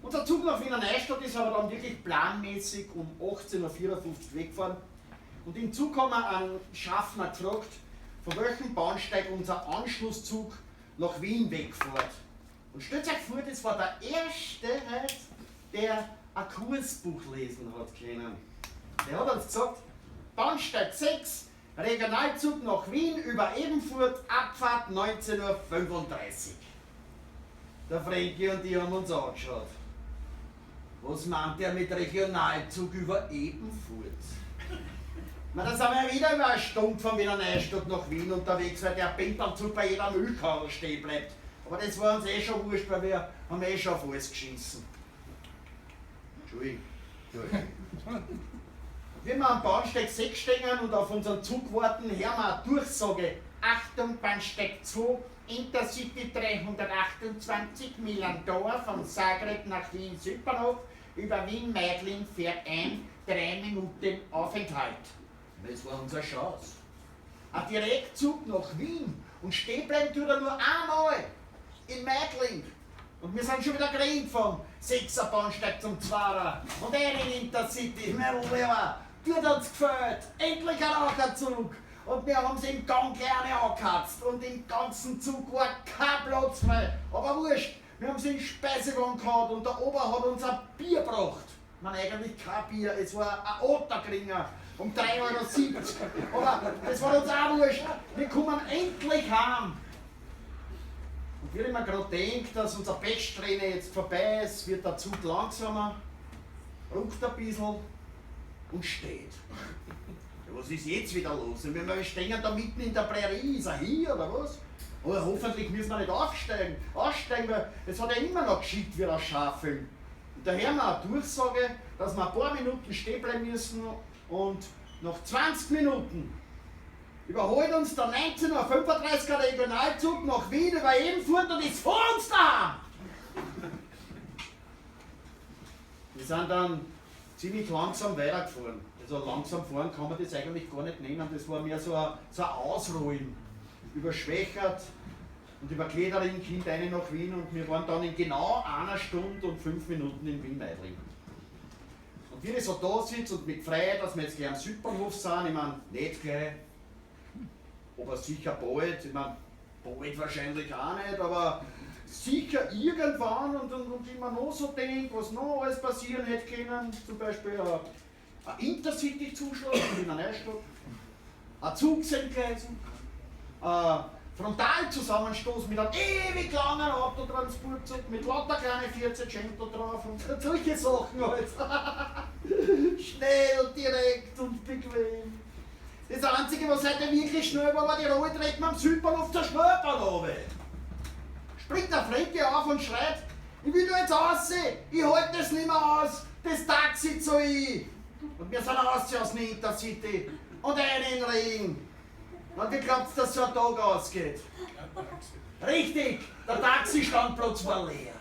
Unser Zug nach Wiener Neustadt ist aber dann wirklich planmäßig um 18:54 Uhr weggefahren. Und im Zug haben wir einen Schaffner gefragt, von welchem Bahnsteig unser Anschlusszug nach Wien wegfährt. Und stellt euch vor, das war der erste heute, der ein Kursbuch lesen hat können. Der hat uns gesagt, Bahnsteig 6, Regionalzug nach Wien über Ebenfurt, Abfahrt 19:35 Uhr. Der Frankie und ich haben uns angeschaut. Was meint der mit Regionalzug über Ebenfurt? Na, da sind wir ja wieder über eine Stunde von Wiener Neustadt nach Wien unterwegs, weil der Pendelzug bei jeder Müllkarre stehen bleibt. Aber das war uns eh schon wurscht, weil wir haben eh schon auf alles geschissen. Entschuldigung. Wie wir am Bahnsteig 6 stehen und auf unseren Zug warten, hören wir eine Durchsage. Achtung, Bahnsteig 2, Intercity 328, Milan-Tor von Zagreb nach Wien Südbahnhof, über Wien-Meidling fährt ein, 3 Minuten Aufenthalt. Das war unsere Chance. Ein Direktzug nach Wien und stehen bleiben tut er nur einmal in Meidling. Und wir sind schon wieder gerannt vom 6er Bahnsteig zum 2er und einen Intercity, mein Lieber, tut uns gefällt, endlich ein Raucherzug. Und wir haben's im Gang gerne angekatzt und im ganzen Zug war kein Platz frei. Aber wurscht, wir haben's in den Speisewagen gehabt und der Ober hat uns ein Bier gebracht. Ich meine, eigentlich kein Bier, es war ein Ottakringer um 3,70 Euro. Aber das war uns auch wurscht, wir kommen endlich heim. Und wie ich mir grad denk, dass unser Pechsträhne jetzt vorbei ist, wird der Zug langsamer, ruckt ein bisschen und steht. Ja, was ist jetzt wieder los? Wir stehen da mitten in der Prärie, ist er hier oder was? Aber hoffentlich müssen wir nicht aussteigen, weil es hat ja immer noch geschickt wie ein Schafeln. Und da hören wir eine Durchsage, dass wir ein paar Minuten stehen bleiben müssen und nach 20 Minuten überholt uns der 19:35 Regionalzug nach Wien über Ebenfurt und ist vor uns da. Wir sind dann ziemlich langsam weitergefahren. Also langsam fahren kann man das eigentlich gar nicht nennen, das war mehr so ein Ausruhen. Über Schwechat und über Kledering kommt eine nach Wien und wir waren dann in genau 1 Stunde und 5 Minuten in Wien-Meidling. Und wie ich so da sitze und mich freue, dass wir jetzt gleich am Südbahnhof sind, ich mein, nicht gleich, aber sicher bald, ich mein, bald wahrscheinlich auch nicht, aber sicher irgendwann und ich mir noch so denk, was noch alles passieren hätte können, zum Beispiel ein Intercity-Zuschlag in Wiener Neustadt, ein Zugsentgleisung, ein Frontalzusammenstoß mit einem ewig langen Autotransportzug mit lauter kleinen 14 Cent drauf und solche Sachen halt. Schnell, direkt und bequem. Das Einzige, was heute wirklich schnell war, war die Rolltreppen am Südbahnhof zur Schnellbahn runter. Springt der Frankie auf und schreit, ich will da jetzt raus, ich halte das nicht mehr aus, das Taxi zu ich. Und wir sind raus aus dem Intercity und rein in den Regen. Und wie glaubt's, dass so ein Tag ausgeht? Richtig, der Taxistandplatz war leer.